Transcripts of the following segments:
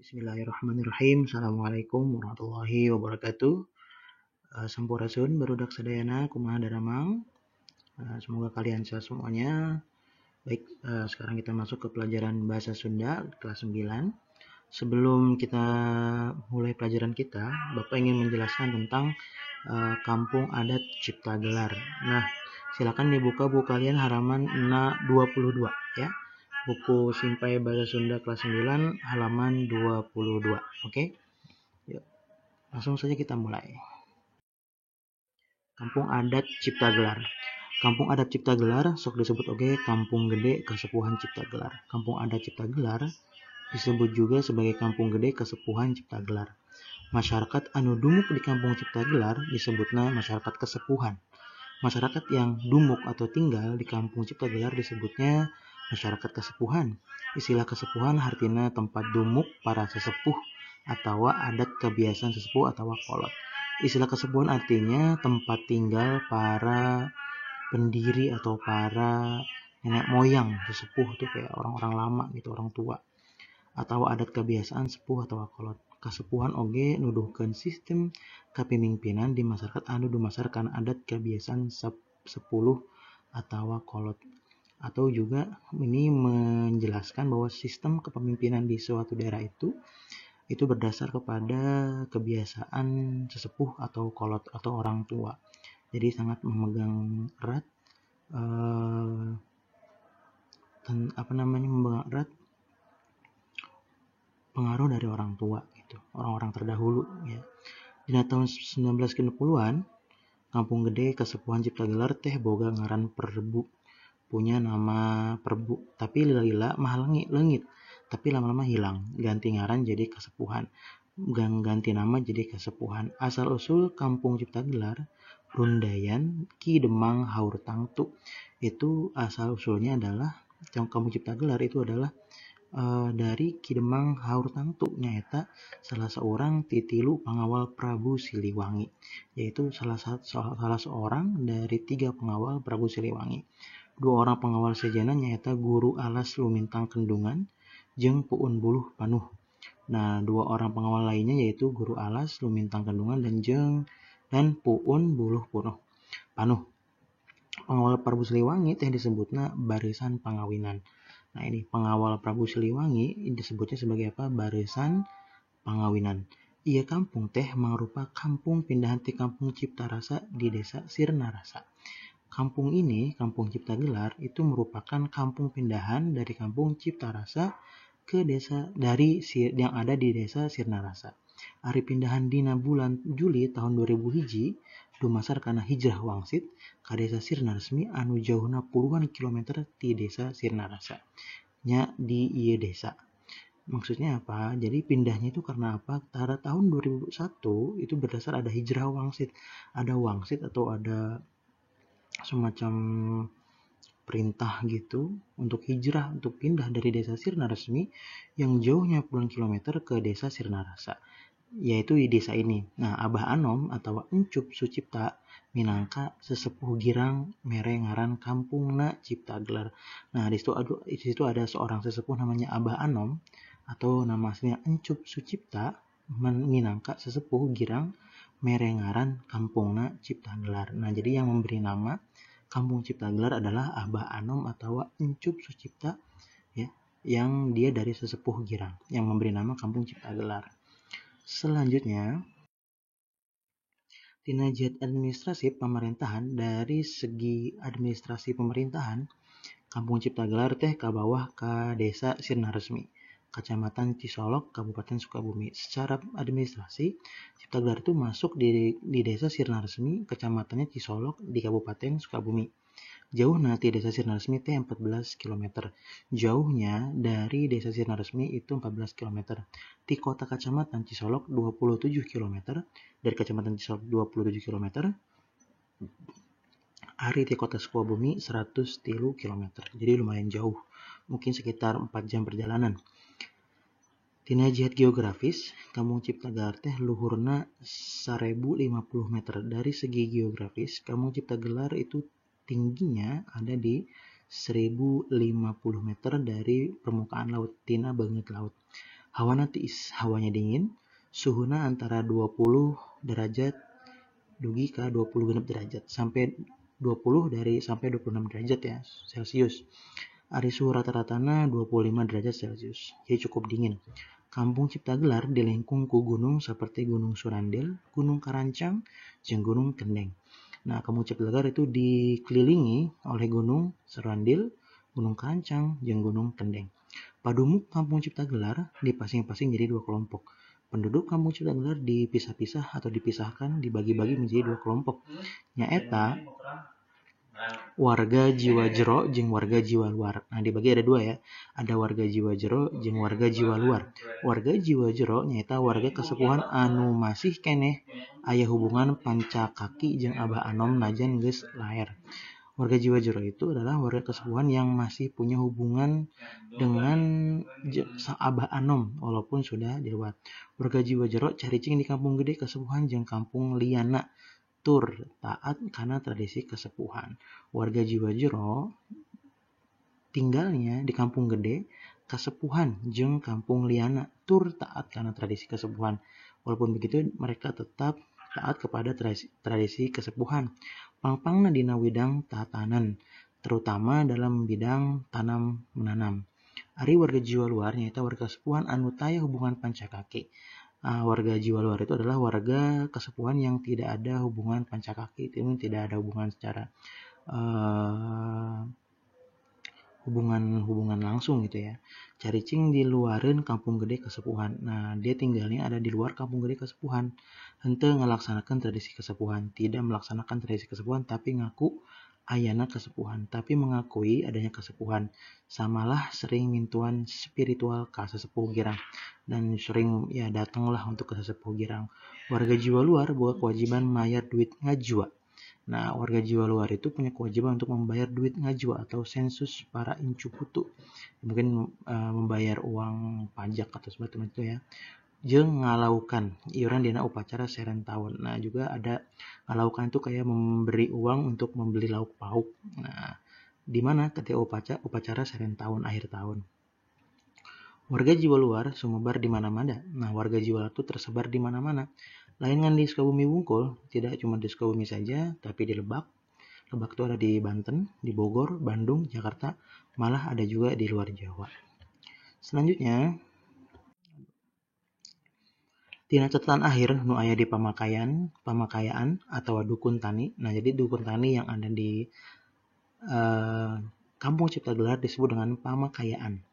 Bismillahirrahmanirrahim. Assalamualaikum warahmatullahi wabarakatuh. Sampurasun barudak sadayana, kumaha daramang. Semoga kalian sehat semuanya. Baik, sekarang kita masuk ke pelajaran bahasa Sunda kelas 9. Sebelum kita mulai pelajaran kita, Bapak ingin menjelaskan tentang Kampung Adat Cipta Gelar. Nah, silakan dibuka buku kalian halaman 22 ya. Buku Simpai Bahasa Sunda kelas 9 halaman 22. Oke. Yuk, langsung saja kita mulai. Kampung Adat Cipta Gelar. Kampung Adat Cipta Gelar sok disebut oge Kampung Gede Kasepuhan Cipta Gelar. Kampung Adat Cipta Gelar disebut juga sebagai Kampung Gede Kasepuhan Cipta Gelar. Masyarakat anu dumuk di Kampung Cipta Gelar disebutna masyarakat kesepuhan. Masyarakat yang dumuk atau tinggal di Kampung Cipta Gelar disebutnya masyarakat kesepuhan. Istilah kesepuhan hartina tempat dumuk para sesepuh atau adat kebiasaan sesepuh atau kolot. Istilah kesepuhan artinya tempat tinggal para pendiri atau para nenek moyang. Sesepuh itu kayak orang-orang lama gitu, orang tua. Atau adat kebiasaan sepuh atau kolot. Kasepuhan oge nuduhkeun sistem kapimimpinan di masyarakat anu dumasar kana adat kebiasaan sepuluh atau kolot. Atau juga ini menjelaskan bahwa sistem kepemimpinan di suatu daerah itu berdasar kepada kebiasaan sesepuh atau kolot atau orang tua. Jadi sangat memegang erat memegang erat pengaruh dari orang tua gitu, orang-orang terdahulu ya. Dina tahun 1960-an, Kampung Gede Kasepuhan Cipta Gelar teh boga ngaran Perbu, punya nama Perbu, tapi lila-lila mah leungit, tapi lama-lama hilang, ganti ngaran jadi Kasepuhan, ganti nama jadi Kasepuhan. Asal usul Kampung Cipta Gelar Rundayan Ki Demang Haur Tangtu, itu asal usulnya adalah Kampung Cipta Gelar itu adalah dari Ki Demang Haur Tangtu, nyaeta salah seorang titilu pengawal Prabu Siliwangi, yaitu salah seorang dari 3 pengawal Prabu Siliwangi. 2 orang pengawal sejana nyaeta Guru Alas Lumintang Kendungan jeung Puun Buluh Panuh. Nah, 2 orang pengawal lainnya yaitu Guru Alas Lumintang Kendungan dan Puun Buluh Panuh. Pengawal Prabu Siliwangi teh disebutna barisan pangawinan. Nah, ini pengawal Prabu Siliwangi disebutnya sebagai apa? Barisan pangawinan. Ieu kampung teh mangrupa kampung pindahan ti Kampung Cipta Rasa di Desa Sirnarasa. Kampung ini, Kampung Cipta Gelar, itu merupakan kampung pindahan dari Kampung Cipta Rasa ke desa dari yang ada di Desa Sirnarasa. Ari pindahan dina bulan Juli tahun 2001 dumasar kana hijrah wangsit ka Desa Sirnaresmi anu jauhna puluhan kilometer ti Desa Sirnarasa. Nya di ieu desa. Maksudnya apa? Jadi pindahnya itu karena apa? Pada tahun 2001 itu berdasar ada hijrah wangsit. Ada wangsit atau ada semacam perintah gitu untuk hijrah, untuk pindah dari Desa Sirnaresmi yang jauhnya puluhan kilometer ke Desa Sirnarasa, yaitu di desa ini. Nah, Abah Anom atau Encup Sucipta minangka sesepuh girang mere ngaran kampungna Cipta Gelar. Nah, di situ ada seorang sesepuh namanya Abah Anom atau nama aslinya Encup Sucipta minangka sesepuh girang mere ngaran kampungna Cipta Gelar. Nah, jadi yang memberi nama Kampung Cipta Gelar adalah Abah Anom atau Encup Sucipta ya, yang dia dari sesepuh girang yang memberi nama Kampung Cipta Gelar. Selanjutnya, tina jihad administrasi pemerintahan. Dari segi administrasi pemerintahan, Kampung Cipta Gelar teh ka bawah ka Desa Sirnaresmi, Kecamatan Cisolok, Kabupaten Sukabumi. Secara administrasi, Cipta Gelar itu masuk di Desa Sirnaresmi, kecamatannya Cisolok di Kabupaten Sukabumi. Jauh nanti Desa Sirnaresmi teh 14 km. Jauhnya dari Desa Sirnaresmi itu 14 km. Di kota kecamatan Cisolok 27 km. Dari kecamatan Cisolok 27 km. Ari di kota Sukabumi 103 km. Jadi lumayan jauh. Mungkin sekitar 4 jam perjalanan. Tina jihad geografis, Kampung Cipta Gelar teh luhurna 1050 meter. Dari segi geografis, Kampung Cipta Gelar itu tingginya ada di 1050 meter dari permukaan laut, tina banget laut. Hawana tiis, hawanya dingin, suhuna antara 20 derajat dugi ka 26 derajat sampai 20 dari sampai 26 derajat ya Celcius. Ari suhu rata-ratana 25 derajat Celcius. Jadi cukup dingin. Kampung Ciptagelar dilengkung ku gunung seperti Gunung Surandil, Gunung Karancang, jeung Gunung Kendeng. Nah, Kampung Ciptagelar itu dikelilingi oleh Gunung Surandil, Gunung Karancang, jeung Gunung Kendeng. Padumuk Kampung Ciptagelar dipasing-pasing jadi dua kelompok. Penduduk Kampung Ciptagelar dipisah-pisah atau dipisahkan, dibagi-bagi menjadi dua kelompok. Nyaeta warga jiwa jero jeung warga jiwa luar. Nah, dibagi ada dua ya. Ada warga jiwa jero jeung warga jiwa luar. Warga jiwa jero nyaeta warga kesepuhan anu masih keneh aya hubungan pancakaki jeung Abah Anom najan geus laer. Warga jiwa jero itu adalah warga kesepuhan yang masih punya hubungan dengan Abah Anom walaupun sudah dilewat. Warga jiwa jero caricing di Kampung Gede Kesepuhan jeung Kampung Liana tur taat karena tradisi kesepuhan. Warga jiwa jero tinggalnya di Kampung Gede Kasepuhan jeung Kampung Liana tur taat karena tradisi kesepuhan. Walaupun begitu mereka tetap taat kepada tradisi kesepuhan. Pangpangna dina widang tatanan, terutama dalam bidang tanam menanam. Ari warga jiwa luar nyaeta warga kesepuhan anu taya hubungan pancakaki. Warga jiwa luar itu adalah warga kesepuhan yang tidak ada hubungan pancakaki, tidak ada hubungan secara hubungan langsung gitu ya. Caricing di luareun Kampung Gede Kesepuhan. Nah, dia tinggalnya ada di luar Kampung Gede Kesepuhan. Henteu ngalaksanakeun tradisi kesepuhan, tidak melaksanakan tradisi kesepuhan tapi ngaku ayana kesepuhan, tapi mengakui adanya kesepuhan. Samalah sering mintuan spiritual ka sesepuh girang dan sering ya datanglah untuk ke sesepuh girang. Warga jiwa luar boga kewajiban mayar duit ngajua. Nah, warga jiwa luar itu punya kewajiban untuk membayar duit ngajua atau sensus para incu putu. Mungkin membayar uang pajak atau semacam itu ya. Jeung ngalaukan iuran dina upacara seren taun. Nah, juga ada ngalaukan itu kayak memberi uang untuk membeli lauk pauk. Nah, di mana ketika upacara seren taun akhir tahun. Warga jiwa luar sumebar di mana-mana. Nah, warga jiwa itu tersebar di mana-mana. Lain ngan di Sukabumi wungkul, tidak cuma di Sukabumi saja, tapi di Lebak. Lebak itu ada di Banten, di Bogor, Bandung, Jakarta, malah ada juga di luar Jawa. Selanjutnya, tina catatan akhir nu aya di pamakayaan atau dukun tani. Nah, jadi dukun tani yang ada di Kampung Ciptagelar disebut dengan pamakayaan.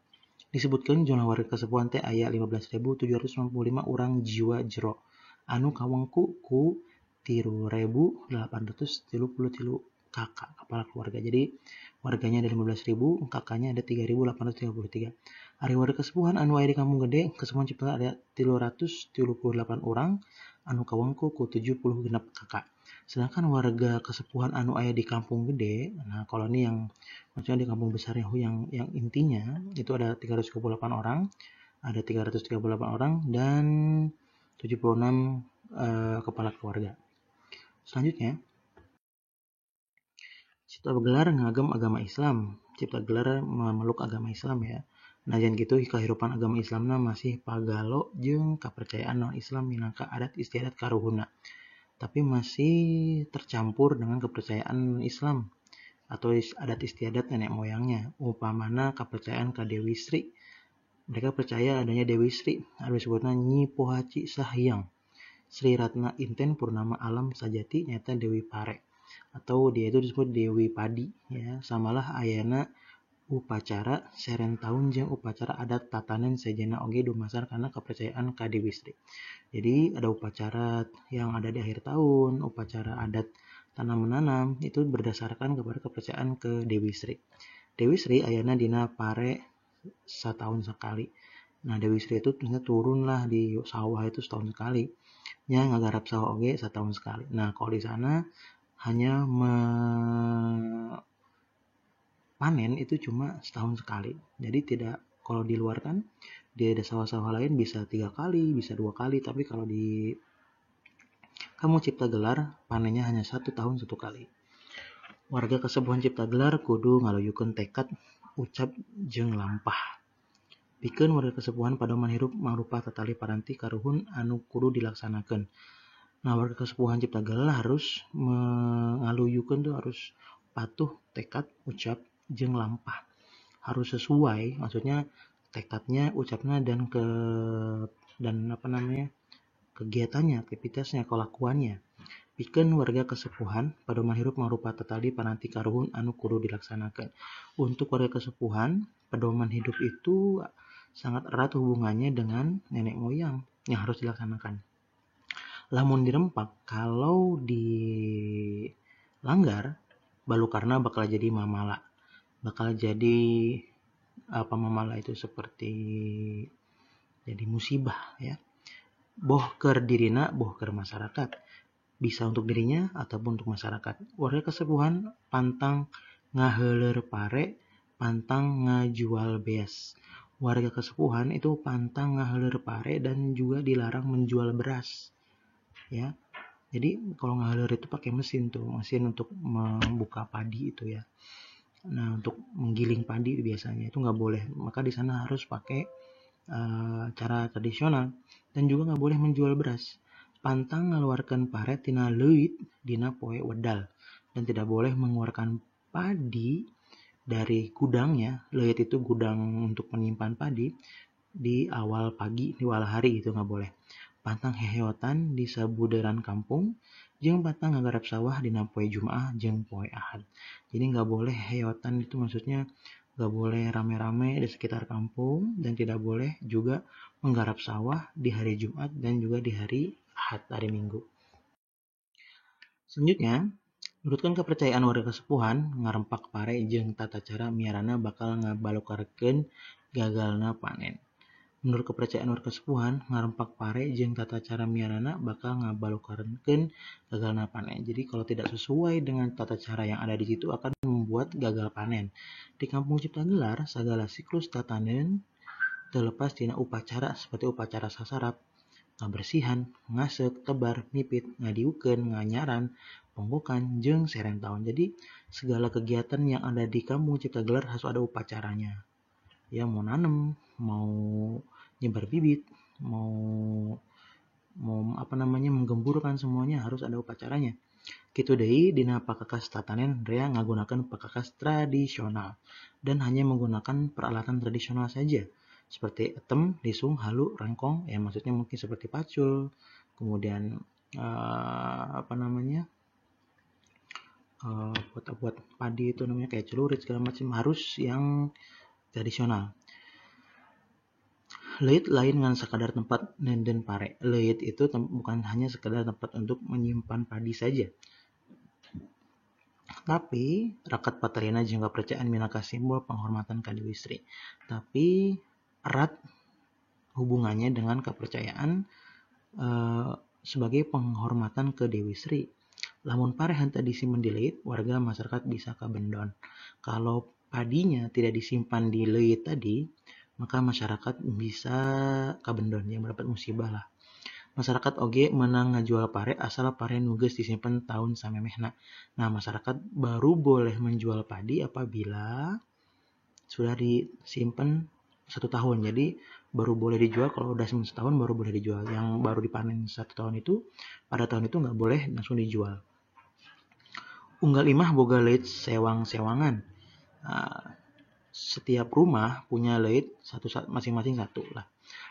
Disebutkan jumlah warga kesepuhan teh aya 15.795 urang jiwa jero anu kawengku ku 3.833 kakak kepala keluarga. Jadi warganya ada 15.000, kakaknya ada 3.833. Ari warga kesepuhan anu aya di Kampung Gede Kesepuhan Ciptagelar ada 338 orang anu kawengku ku 76 kakak. Sedangkan warga kesepuhan anu aya di Kampung Gede, nah kalau ini yang maksudnya di kampung besar yang intinya itu ada 338 orang, ada 338 orang dan 76 kepala keluarga. Selanjutnya, Ciptagelar ngagem agama Islam. Ciptagelar memeluk agama Islam ya. Nah, jangan gitu kehidupan agama Islamna masih pagalo jeung kepercayaan non Islam minangka adat istiadat karuhuna. Tapi masih tercampur dengan kepercayaan Islam atau adat istiadat nenek moyangnya. Upamana kepercayaan ka Dewi Sri. Mereka percaya adanya Dewi Sri, ada disebutnya Nyi Pohaci Sahyang. Sri Ratna Inten Purnama Alam Sajati nyata Dewi Pare. Atau dia itu disebut Dewi Padi ya. Samalah ayana upacara seren taun jeung upacara adat tatanen sejena oge dumasar karena kepercayaan ka Dewi Sri. Jadi ada upacara yang ada di akhir tahun, upacara adat tanam menanam itu berdasarkan kepada kepercayaan ke Dewi Sri. Dewi Sri ayana dina pare setahun sekali. Nah, Dewi Sri itu turunlah di sawah itu setahun sekali. Nya ngagarap sawah oge setahun sekali. Nah, kalau di sana hanya panen itu cuma setahun sekali. Jadi tidak, kalau di luar kan di ada sawah-sawah lain bisa 3 kali, bisa 2 kali, tapi kalau di Kampung Ciptagelar panennya hanya 1 tahun 1 kali. Warga kesepuhan Ciptagelar kudu ngaluyukeun tekad ucap jeung lampah. Pikeun warga kesepuhan padoman hirup mangrupa tatali paranti karuhun anu kudu dilaksanakeun. Nah, warga kesepuhan Cipta Gelar harus mengaluyukeun tuh harus patuh tekad, ucap, jeung lampah. Harus sesuai, maksudnya tekadnya, ucapnya dan apa namanya? Kegiatannya, aktivitasnya, kelakuannya. Pikeun warga kesepuhan, padoman hirup mangrupa tatali paranti karuhun anu kudu dilaksanakeun. Untuk warga kesepuhan, pedoman hidup itu sangat erat hubungannya dengan nenek moyang yang harus dilaksanakan. Lamun dirempak, kalau dilanggar, balukarna bakal jadi mamala. Bakal jadi apa mamala itu seperti jadi musibah ya. Boh keur dirina, boh keur masyarakat. Bisa untuk dirinya ataupun untuk masyarakat. Warga kesepuhan pantang ngaheuleur pare, pantang ngajual beas. Warga kesepuhan itu pantang ngaheuleur pare dan juga dilarang menjual beras. Ya. Jadi kalau ngaheuleur itu pakai mesin tuh, mesin untuk membuka padi itu ya. Nah, untuk menggiling padi biasanya itu nggak boleh. Maka di sana harus pakai cara tradisional dan juga nggak boleh menjual beras. Pantang ngeluarkan pare tina leuit dina poe wedal dan tidak boleh mengeluarkan padi dari gudangnya. Leuit itu gudang untuk menyimpan padi di awal pagi, di awal hari itu nggak boleh. Pantang heheotan di sabuderan kampung jeung pantang ngagarap sawah dina poe Jumaah jeung poe Ahad. Jadi nggak boleh heheotan itu maksudnya nggak boleh rame-rame di sekitar kampung dan tidak boleh juga menggarap sawah di hari Jumat dan juga di hari Ahad, hari Minggu. Selanjutnya, menurutkan kepercayaan warga kesepuhan, ngarempak pare jeung tata cara miarana bakal ngabalukarkeun gagalna panen. Menurut kepercayaan warga kesepuhan, ngarempak pare jeung tata cara miarana bakal ngabalukarkeun gagalna panen. Jadi kalau tidak sesuai dengan tata cara yang ada di situ akan membuat gagal panen. Di Kampung Cipta Gelar, segala siklus tatanen terlepas tina upacara seperti upacara sasarap, ngabersihan, ngaseuk, tebar, mipit, ngadiukeun, nganyaran, ponggokan, jeung sereng taun. Jadi segala kegiatan yang ada di Kampung Cipta Gelar harus ada upacaranya. Ya mau nanem, mau nyebar bibit, mau apa namanya menggemburkan semuanya harus ada upacaranya. Kitu deui dina pakakas tatanen rea ngagunakeun pakakas tradisional dan hanya menggunakan peralatan tradisional saja seperti etem, lisung, halu, rengkong, ya maksudnya mungkin seperti pacul, kemudian apa namanya buat padi itu namanya kayak celurit segala macam, harus yang tradisional. Leuit lain ngan sekadar tempat nenden pare. Leuit itu bukan hanya sekadar tempat untuk menyimpan padi saja. Tapi rakat patarina jeung kapercayaan minangka simbol penghormatan ka Dewi Sri. Tapi erat hubungannya dengan kepercayaan sebagai penghormatan ke Dewi Sri. Lamun pare henteu disimpen di leuit, warga masyarakat bisa kabendon. Kalau padinya tidak disimpan di leuit tadi, maka masyarakat bisa kabendon, yang mendapat musibah lah. Masyarakat oge menang ngajual pare asal pare nu geus disimpen tahun samemehna. Nah, masyarakat baru boleh menjual padi apabila sudah disimpen 1 tahun. Jadi baru boleh dijual kalau udah setahun baru boleh dijual. Yang baru dipanen 1 tahun itu pada tahun itu nggak boleh langsung dijual. Unggal imah boga leuit sewang-sewangan. Nah, setiap rumah punya leuit satu masing-masing satu lah.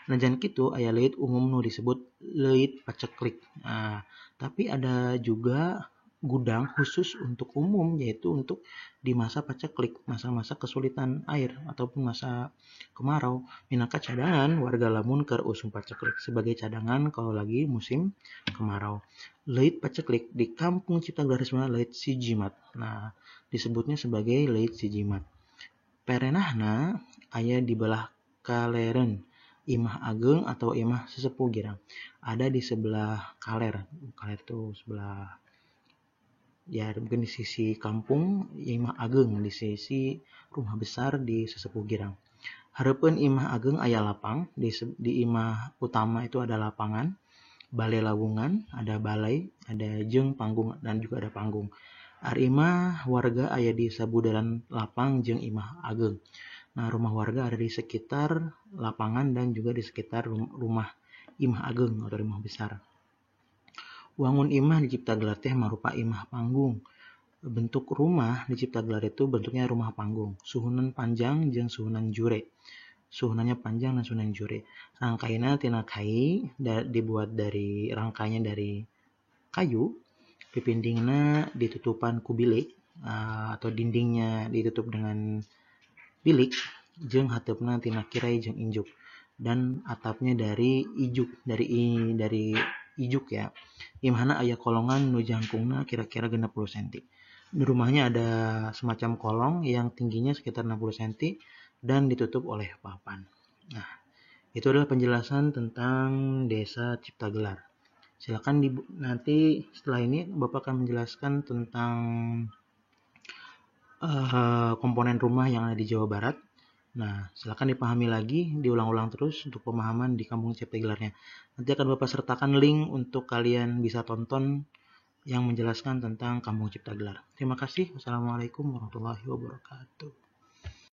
Najan kitu aya leuit umum nu disebut leuit paceklik. Nah, tapi ada juga gudang khusus untuk umum, yaitu untuk di masa paceklik, masa-masa kesulitan air ataupun masa kemarau. Minangka cadangan warga lamun keur usum paceklik, sebagai cadangan kalau lagi musim kemarau. Leuit paceklik di Kampung Cipta Gelar sebenarnya leuit si jimat. Nah, disebutnya sebagai leuit si jimat. Perenahna aya di belah kaleren, imah ageng atau imah sesepuh girang. Ada di sebelah kaler. Kaler itu sebelah, ya mungkin di sisi kampung imah ageng, di sisi rumah besar di sesepuh girang. Hareupeun imah ageng aya lapang, di imah utama itu ada lapangan, balai lawungan, ada balai, ada jeung panggung dan juga ada panggung. Ari imah warga aya di sabudaran lapang jeung imah ageng. Nah, rumah warga ada di sekitar lapangan dan juga di sekitar rumah imah ageng atau rumah besar. Wangun imah di Ciptagelar teh marupa imah panggung. Bentuk rumah di Ciptagelar itu bentuknya rumah panggung. Suhunan panjang jeung suhunan jure. Suhunannya panjang dan suhunan jure. Rangkaina tina kai, dibuat dari rangkainya dari kayu. Pipindingna ditutupan ku bilik, atau dindingnya ditutup dengan bilik, jeung hateupna tina kirai jeung injuk, dan atapnya dari ijuk, dari ijuk ya. Imahna aya kolongan nu jangkungna kira-kira 60 senti. Di rumahnya ada semacam kolong yang tingginya sekitar 60 senti dan ditutup oleh papan. Nah, itu adalah penjelasan tentang Desa Ciptagelar. Silakan nanti setelah ini Bapak akan menjelaskan tentang komponen rumah yang ada di Jawa Barat. Nah, silakan dipahami lagi, diulang-ulang terus untuk pemahaman di Kampung Ciptagelarnya. Nanti akan Bapak sertakan link untuk kalian bisa tonton yang menjelaskan tentang Kampung Ciptagelar. Terima kasih. Wassalamualaikum warahmatullahi wabarakatuh.